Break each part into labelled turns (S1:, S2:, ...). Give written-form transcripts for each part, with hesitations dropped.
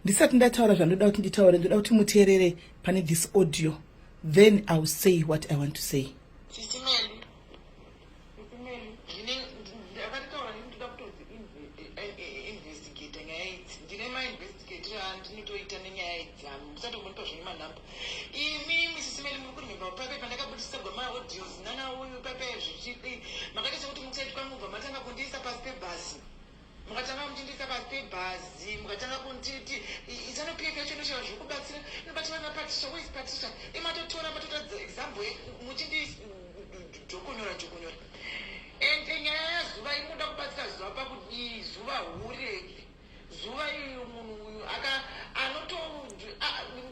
S1: Ndisati ndataura zvandoda kuti nditaure, ndoda kuti muteerere pane this audio, then I will say what I want to say.
S2: Sisi Meli, Sisi Meli, ndine ndakataura ndinoda kutodzi investigate nyaya idzi. Ndine ma investigate andinotoita nenyaya idzi. Musati kunipa zvenyu manhamba. Imi Sisi Meli muri kuremember paipai pandakabudisa gwama audios nana uyu paipai zvichidi. Makaita sekuti mukuside kwangu mubva matanga kundiisa pasi pebhasi. Mukatanga muchindiisa pasi pebhazi, mukatanga kunditi iZANU PF yacho inoshaya zvekubatsira, inobatsira vana Patricia. Where is Patricia? Imatotora matotora example muchindijokonyora jokonyora. Ende nyaya yaZuva, imoda kubatsira Zuva pakudii? Zuva hure, Zuva iyu munhu uyu aka anoto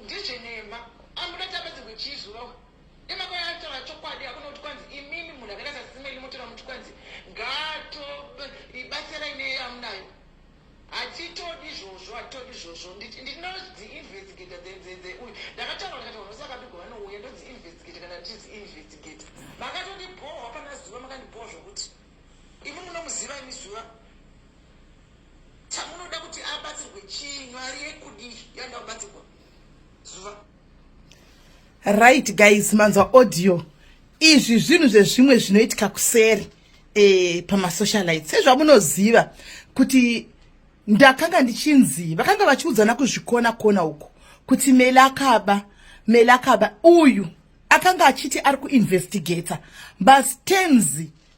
S2: ndezvenema. Anoda kuti abatsirwe chii Zuva? Imakauya ataura chokwadi. Hakuna kuti kwanzi imimi munhu akaita saSisi Meli motora muti kwanzi ngato batsirai neyamunayo. Hatitodi izvozvo, hatitodi izvozvo. Ndinodziinvestigata uyu ndakataura, ndikati vanhu vose vakabigwa vanouya, ndodziinvestigata. Kana ndichidziinvestigata, makatondibhohwa pana Zuva, makandibhohwa zvokuti imi munomuziva imi Zuva. Chamunoda kuti abatsirwe chii? Mari yekudii yanoda kubatsirwa Zuva?
S1: Right guys, manzwa audio. Izvi zvinhu zvezvimwe zvinoitika kuseri pamasocialites. Sezvamunoziva kuti ndakanga ndichinzi vakanga vachiudzana kuzvikona kona uko kuti Meli akaba, Meli akaba. Uyu akanga achiti ari kuinvestigata mastands,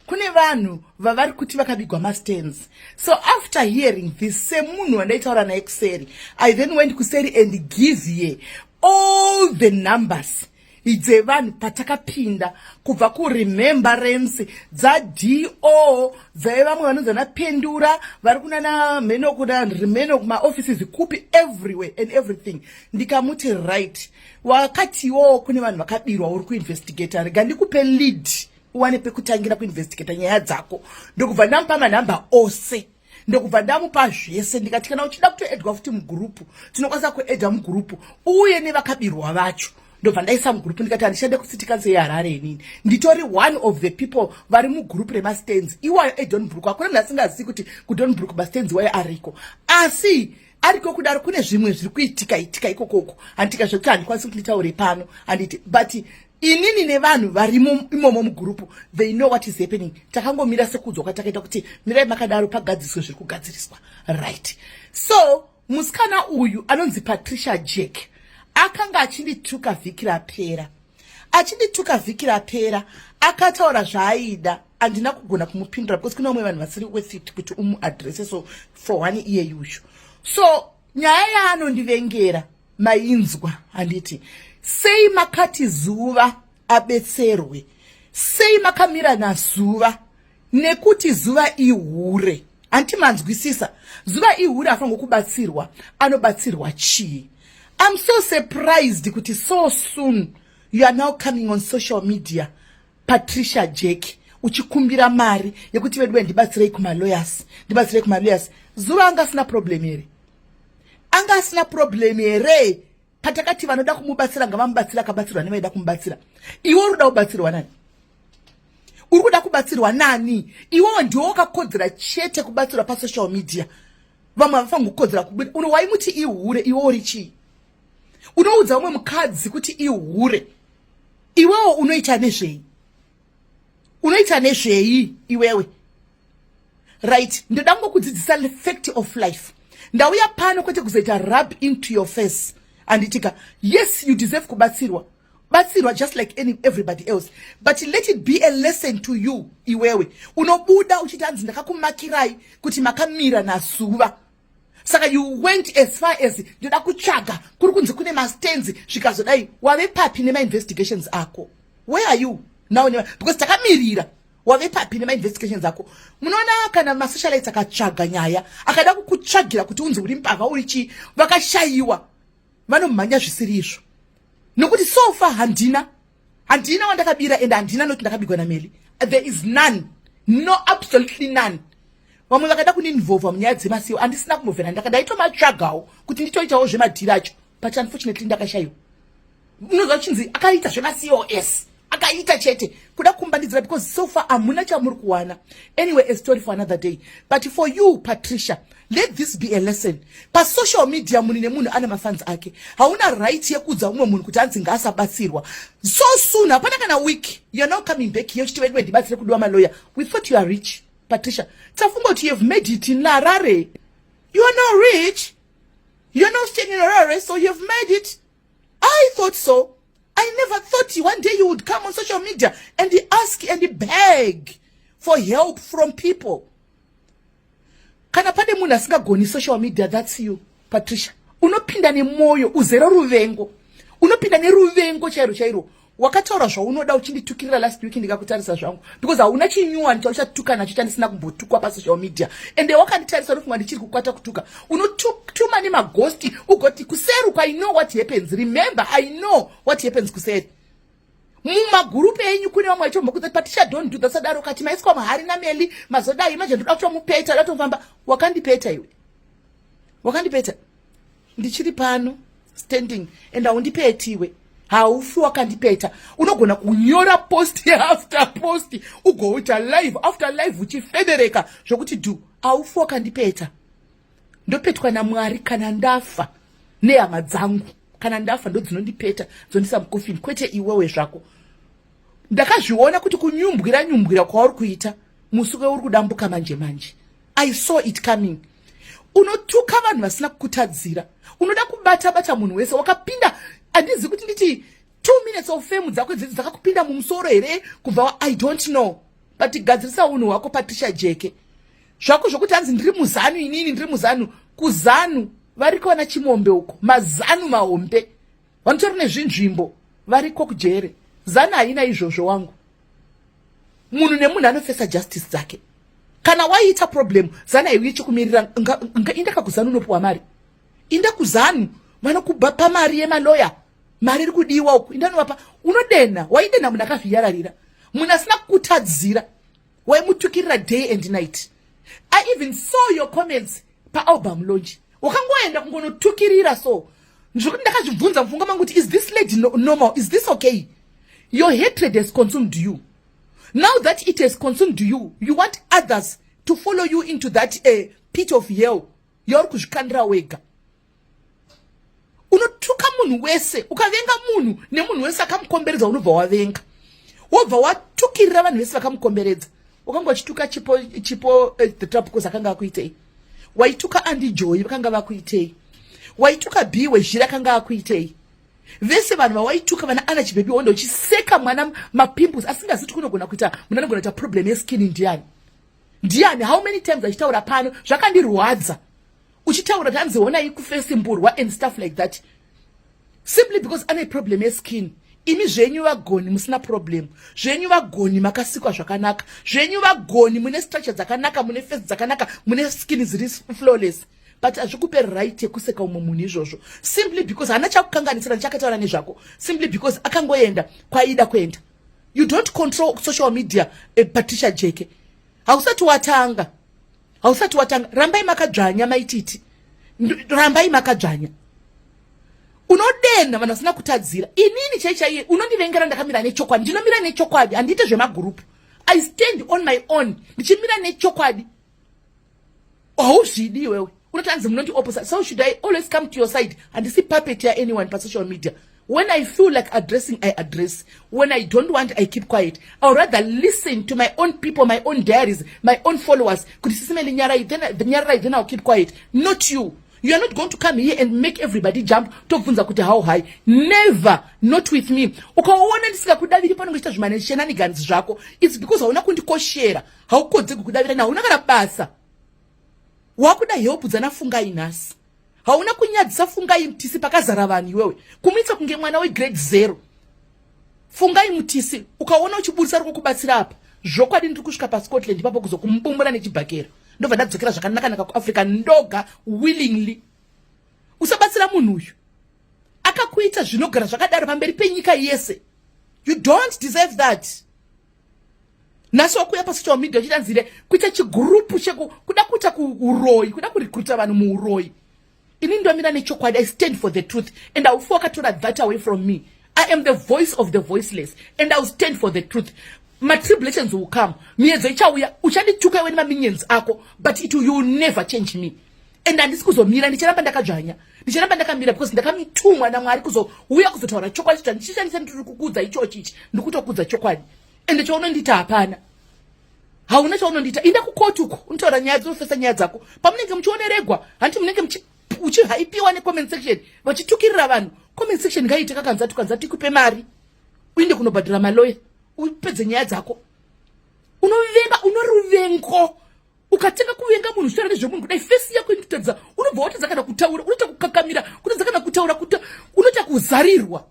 S1: kune vanhu vavari kuti vakabigwa mastands. So after hearing this, semunhu wandaitaura naye kuseri, I then went kuseri and give ye all the numbers dzevanhu patakapinda kubva kuremembrance dzado dzaive vamwe vanonzi vanapendura vari kunana mheno, kuna rimeno, kumaoffices kupi, everywhere and everything. Ndikamuti, "Right, wakatiwo kune vanhu vakabirwa, uri kuinvestigata, rega ndikupe lead uwane pekutangira kuinvestigata nyaya dzako." Ndokubva ndamupa manhamba ose, ndokubva ndamupa zvese. Ndikati, "Kana uchida kutoedwa futi mugurupu, tinokwanisa kuedha mugurupu uye nevakabirwa vacho." Ndobva ndaisa mugurupu. Ndikati, "Handishande kucity council yeHarare inini, nditori one of the people vari mugurupu remastands iwayo eDonnybrook." Hakuna munhu asingazivi kuti kuDonnybrook mastands iwayo ariko, asi ariko kudaro kune zvimwe zviri kuitika itika ikokoko, handitika, zvekuti handikwanisi kuti nditaure pano, handiti? But inini nevanhu varimo imomo mugurupu, they know what is happening. Takangomira sekuudzwa kwatakaita kuti mirai makadaro pagadziswe zviri kugadziriswa, right? So musikana uyu anonzi Patricia Jack akanga achindituka vhiki rapera, achindituka vhiki rapera. Akataura zvaaida, handina kugona kumupindura because kune vamwe vanhu vasiri worth it kuti umuadrese. So for one iye yushu, so nyaya yaanondivengera mainzwa, handiti? Sei makati Zuva abetserwe? Sei makamira naZuva? Nekuti Zuva ihure, handiti? Manzwisisa? Zuva ihure, afanirwa kubatsirwa. Anobatsirwa chii? I'm so surprised kuti so soon you are now coming on social media, Patricia Jack, uchikumbira mari yekuti, "Vedu, ndibatsirei kumalawyers, ndibatsirei kumalawyers." Zuva anga asina problem here? Anga asina problem here? Patakati vanoda kumubatsira ngavamubatsira, akabatsirwa nevaida kumubatsira. Iwe uri kuda kubatsirwa nani? Uri kuda kubatsirwa nani? Iwewo ndiwo wakakodzera chete kubatsirwa pasocial media. Vamwe havafaniri kukodzera kubuda. Uno waimuti ihure, iwe uri chii? Unoudza umwe mukadzi kuti ihure, iwewo unoita nezvei? Unoita nezvei iwewe? Right, ndoda kungokudzidzisa fact of life. Ndauya pano kwete kuzoita rub into your face, handitika? Yes, you deserve kubatsirwa, batsirwa just like everybody else, but let it be a lesson to you. Iwewe unobuda uchiti hanzi ndakakumakirai kuti makamira naZuva, saka you went as far as ndoda kutsvaga kuri kunzi kune mastands zvikazodai. Wave papi nemainvestigations ako? Where are you now? Because takamirira. Wave papi nemainvestigations ako? Munoona kana masocialites akatsvaga nyaya, akada kukutsvagira kuti unzi uri mbavha, uri chii, vakashayiwa, vanomhanya zvisiri izvo. Nokuti so far handina wandakabira, and handina noti ndakabigwa naMeli. There is none, no, absolutely none. Vamwe vakada kundinvolva munyaya dzemasiwo, handisina kumbobvera. Ndaitomatsvagawo kuti nditoitawo zvemadhiri acho, but unfortunately ndakashayiwa. Unoziva chinzi akaita zvemacos. Zvamakaita chete kuda kumbandidzira, because so far hamuna chamuri kuwana. Anyway, a story for another day. But for you, Patricia, let this be a lesson. Pasocial media, munhu nemunhu ane mafans ake. Hauna right yekuudza umwe munhu kuti anzi ngaasabatsirwa. So soon, hapana kana week, you are now coming back here uchiti, "Vedu, ndibatsire kudiwa maloya." We thought you are rich, Patricia. Tafunga kuti you have made it in Harare. You are not rich. You are not staying in Harare, so you have made it. I thought so. I never thought one day you would come on social media and ask and beg for help from people. Kana pane munhu asingagoni social media, that's you, Patricia. Unopinda nemwoyo uzere ruvengo, unopinda neruvengo chairo chairo. Wakataura zvaunoda uchinditukirira last week, ndikakutarisa zvangu, because hauna chinyuwani chauchatuka nacho chandisina kumbotukwa pasocial media. Ende wakanditarisa, unofunga ndichiri kukwata kutuka. Unotuma nemaghost ugoti kuseruko. I know what happens. Remember, I know what happens kuseri. Mumagurupu enyu kune vamwe vachimbokudza, "Patricia, don't do that." Sadaro kati maiswa mahari nameli mazodai manje ndoda kutomupeta, da kutofamba. Wakandipeta iwe, wakandipeta. Ndichiri pano standing and haundipetiwe, haufi wakandipeta. Unogona kunyora post after post, ugoita live after live uchifedereka zvokuti dhu, haufi wakandipeta. Ndopetwa naMwari kana ndafa, nehama dzangu. Kana ndafa, ndo dzinondipeta, dzondisa mukofini, kwete iwewe zvako. Ndakazviona kuti kunyumbwira nyumbwira kwauri kuita, musuke uri kudambuka manje manje. I saw it coming. Unotuka vanhu vasina kukutadzira, unoda kubata bata munhu wese wakapinda. Handizi kuti nditi 2 minutes of fame dzako idzidzi dzakakupinda mumusoro here kubva, I don't know, but gadzirisa unhu hwako, Patricia Jeke. Zvako zvokuti hanzi ndiri muZANU, inini ndiri muZANU. KuZANU variko vana Chimombe uko, maZANU mahombe vanotori nezvinzvimbo, variko kujere. ZANU haina izvozvo wangu. Munhu nemunhu anofesa justice dzake. Kana waita problem, ZANU haiuyi chikumirira. Inda kakuZANU, unopiwa mari. Inda kuZANU, vanokupa mari yemaloya. Mari iri kudiwa uku, indanovapa. Unodena, waidena munhu akazviyararira, munhu asina kukutadzira, waimutukirira day and night. I even saw your comments paalbum launch. Wakangoenda kungonotukirira. So zvokuti ndakazvibvunza mupfungwa mangu kuti, is this lady normal? Is this okay? Your hatred has consumed you. Now that it has consumed you, you want others to follow you into that pit of hell yauri kuzvikandira wega. Unotuka munhu wese, ukavenga munhu nemunhu wese akamukomberedza, unobva wavenga, wobva watukirira vanhu vese vakamukomberedza. Wakanga uchituka Chipo, Chipo the Trapcos, akanga akuitei? Waituka Andy Joy, vakanga vakuitei? Waituka B Wezhira, akanga akuitei? Vese vanhu vawaituka, vana Ana Chibhebi Wonde, uchiseka mwana mapimples asingazivi kuti kunogona kuita munhu anogona kuita problem yeskin. Ndiani, ndiani? How many times achitaura pano, zvakandirwadza uchitaura kuti hanzi honai kufesimburwa and stuff like that, simply because ane problem yeskin. Imi zvenyu vagoni musina problem, zvenyu vagoni makasikwa zvakanaka, zvenyu vagoni mune structure dzakanaka, mune face dzakanaka, mune skin dziri flawless, but hazvikupe right yekuseka umwe munhu izvozvo simply because haana chakukanganisira chakataura nezvako, simply because akangoenda kwaida kuenda. You don't control social media, Patricia Jeke. Hausati watanga, hausati watanga. Rambai makadzvanya, maititi, rambai makadzvanya. Unodena vanhu vasina kutadzira. Inini chai chaiye unondivengera, ndakamira nechokwadi. Ndinomira nechokwadi, handiite zvemagurupu. I stand on my own, ndichimira nechokwadi. Hauzvidi iwewe, unoti hanzi munondi opposite, so should I always come to your side? Handisi puppet yaanyone pasocial media. When I feel like addressing, I address. When I don't want, I keep quiet. I would rather listen to my own people, my own diaries, my own followers kuti sisimeli nyarai, then nyararai, then I'll keep quiet. Not you. You are not going to come here and make everybody jump tobvunza kuti how high. Never. Not with me. Ukaona ndisingakudaviri panonge chiita zvimaneshenanigans zvako, it's because hauna kundikoshera, haukodzegi kukudavira, hauna kana basa. Wakuda help dzana Fungai nhasi. Hauna kunyadzisa Fungai Mutisi pakazara vanhu iwewe, kumuitsa kunge mwana wegrade 0. Fungai Mutisi, ukaona uchiburisa riko kubatsira apa, zvokwadi ndiri kusvika paScotland ipapo kuzokumubumbura nechibhakera, ndobva ndadzokera zvakanaka-naka kuAfrica ndoga willingly. Usabatsira munhu uyu akakuita zvinogara zvakadaro pamberi penyika yese. You don't deserve that. Nhasi wakuuya pasocial media uchitanzire kuita chigurupu chekuda kuita kuuroyi, kuda kurecruita vanhu muuroyi. Ini ndomira nechokwadi. I stand for the truth and haufi wakatora that away from me. I am the voice of the voiceless and I will stand for the truth. Matribulations will come, miedzo ichauya, uchandituka iwe nemaminions ako, but it you will never change me. And handisi kuzomira, ndicharamba ndakadzvanya, ndicharamba ndakamira because ndakamitumwa naMwari kuzouya kuzotaura chokwadi. Chandichishandisa ndiri kukuudza ichochi ichi, ndikutokudza chokwadi. Ende chaunondiita hapana, hauna chaunondiita. Inda kukoti uko unotaura nyaya dzinofesa nyaya dzako pamunenge muchioneregwa. Hanti munenge uchihaipiwa necomment section vachitukirira vanhu? Comment section ngaiite kakanza tukanza, tikupe mari uinde kunobhadhira maloya, upedze nyaya dzako. Unovenga, uno ruvengo. Ukatenga kuvenga munhu, uchitaura nezvemunhu kudai, face yako inotadza, unobva watadza kana kutaura, unoita kukakamira, kutadza kana kutaura, unoita kuzarirwa,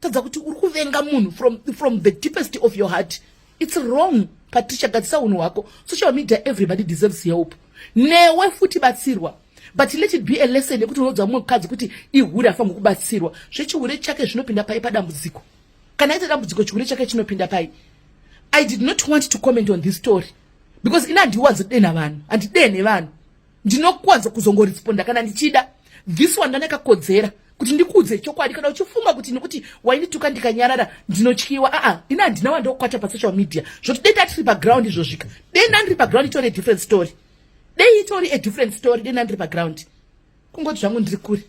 S1: tadza kuti uri kuvenga munhu from the deepest of your heart. It's wrong, Patricia. Gadzisa unhu hwako. Social media, everybody deserves help. Newe futi batsirwa, but let it be a lesson yekuti unoudza mumwe mukadzi kuti ihure afanirwa kubatsirwa. Zvechihure chake zvinopinda pai padambudziko? Kana aita dambudziko, chihure chake chinopinda pai? I did not want to comment on this story because ina handiwanzodenha vanhu, handidenhe vanhu, ndinokwanza kuzongoresponda kana ndichida. This one ndanakakodzera kuti ndikuudze chokwadi. Kana uchifunga kuti nekuti waindituka ndikanyarara ndinotyiwa, aa, ina handina wandokwata pasocial media. Zvoti dei ndatiri paground izvozvika, dei ndandiri paground, itori a different story. Dei itori a different story dei ndandiri paground. Kungoti zvangu ndiri kure,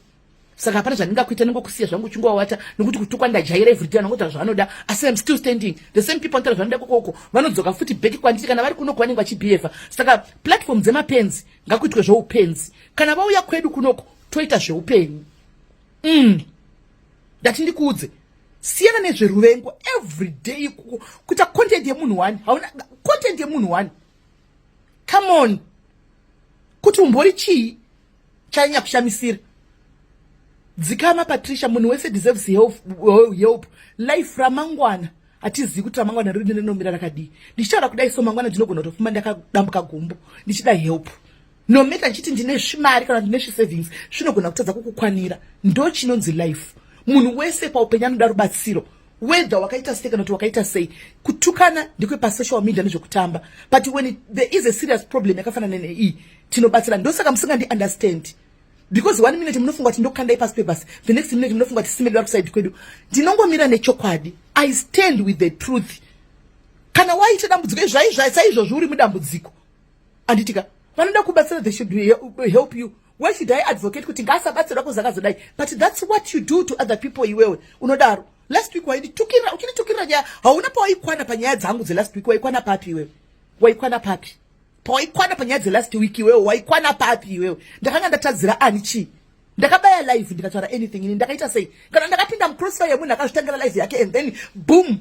S1: saka hapana zvandingakuita, ningokusiya zvangu uchingowata, nekuti kutukwa ndajaira everyday. Anongotaura zvaanoda, asi I'm still standing. The same people anotaura zvanoda kokoko vanodzoka futi back kwandiri. Kana vari kunoko vanenge vachibhehava. Saka platform dzemapenzi ngakuitwe zveupenzi. Kana vauya kwedu kunoko toita zveupenyu. Ndati ndikuudze, siyana nezveruvengo. Every day kuita content yemunhu one, hauna content yemunhu one. Come on, kuti umbori chii chanyanya kushamisira? Dzikama, Patricia. Munhu wese deserves help, help. Life ramangwana hatizivi kuti ramangwana riri rinomira rakadii. Ndichitaura kudai so, mangwana ndinogona kutofuma ndakadambuka gumbo ndichida help. No matter ndichiti ndine svimari kana ndine svisavings, zvinogona kutadza kukukwanira. Ndo chinonzi life. Munhu wese paupenyu anoda rubatsiro, whether wakaita sei kana kuti wakaita sei. Kutukana ndekwepasocial media nezvekutamba, but when there is a serious problem yakafanana nei, tinobatsira. Ndosaka musingandi understand, because one minute munofunga kuti ndokandai pasi pebhasi, the next minute munofunga kuti simedwa kuside kwedu. Ndinongomira nechokwadi. I stand with the truth. Kana waita dambudziko zvaizvai saizvozvo, uri mudambudziko, handitika? Vanoda kubatsira, they should help you. Why should I advocate kuti ngaasabatsirwa kuzakazodai? But that's what you do to other people. Iwewe unodaro. Last week wainditukirira, uchinditukirira nyaya, hauna pawaikwana panyaya dzangu dzelast week. Waikwana papi iwewe? Waikwana papi pawaikwana panyaya dzelast week? Iwewe waikwana papi iwewe? Ndakanga ndatadzira ani chii? Ndakabaya live ndikataura anything ini? Ndakaita sei? Kana ndakapinda mucrossfire yemunhu akazvitangira live yake, and then boom,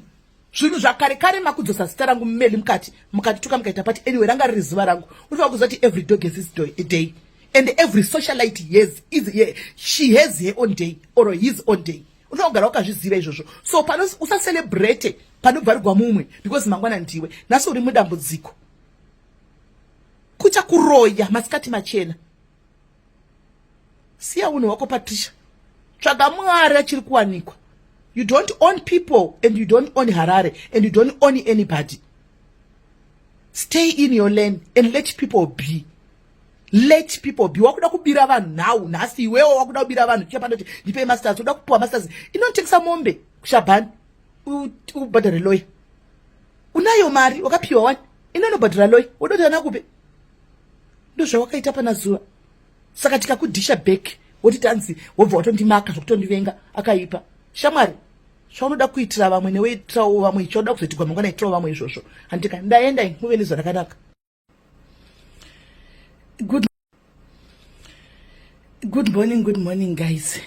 S1: zvinhu zvakare kare makudzosa zita rangu mumeli mukati, mukatituka, mukaita pati. Anyway, ranga riri zuva rangu. Unofanira kuziva kuti every dog has his day and every socialite has is, yeah, she has her own day or his own day. Unofanira kugara wakazviziva izvozvo. So pano usacelebrate panobvarirwa mumwe, because mangwana ndiwe. Nhasi uri mudambudziko, kuita kuroya masikati machena. Siya unhu hwako, Patricia. Tsvaga Mwari achiri kuwanikwa. You don't own people and you don't own Harare and you don't own anybody. Stay in your lane and let people be, let people be. Wakuda kubira vanhu nhau nhasi. Iwewo wakuda kubira vanhu chichapandoti ndipei masters. Uda kupiwa masters, inotengesa mombe kushabhani, ubhadhare lawyer. Unayo mari wakapiwa wani, inonobhadhara lawyer, wodoti ana kupe. Ndozvawakaita pana zuva. Saka tikakudhisha back, woti tanzi wobva watondimaka zvokutondivenga. Akaipa shamwari. Chaunoda kuitira vamwe, neweitirawo vamwe. Chaunoda kuzoitirwa mangwana, itirawo vamwe izvozvo. Handika ndaenda, muve nezuva rakanaka. Good morning, good morning guys.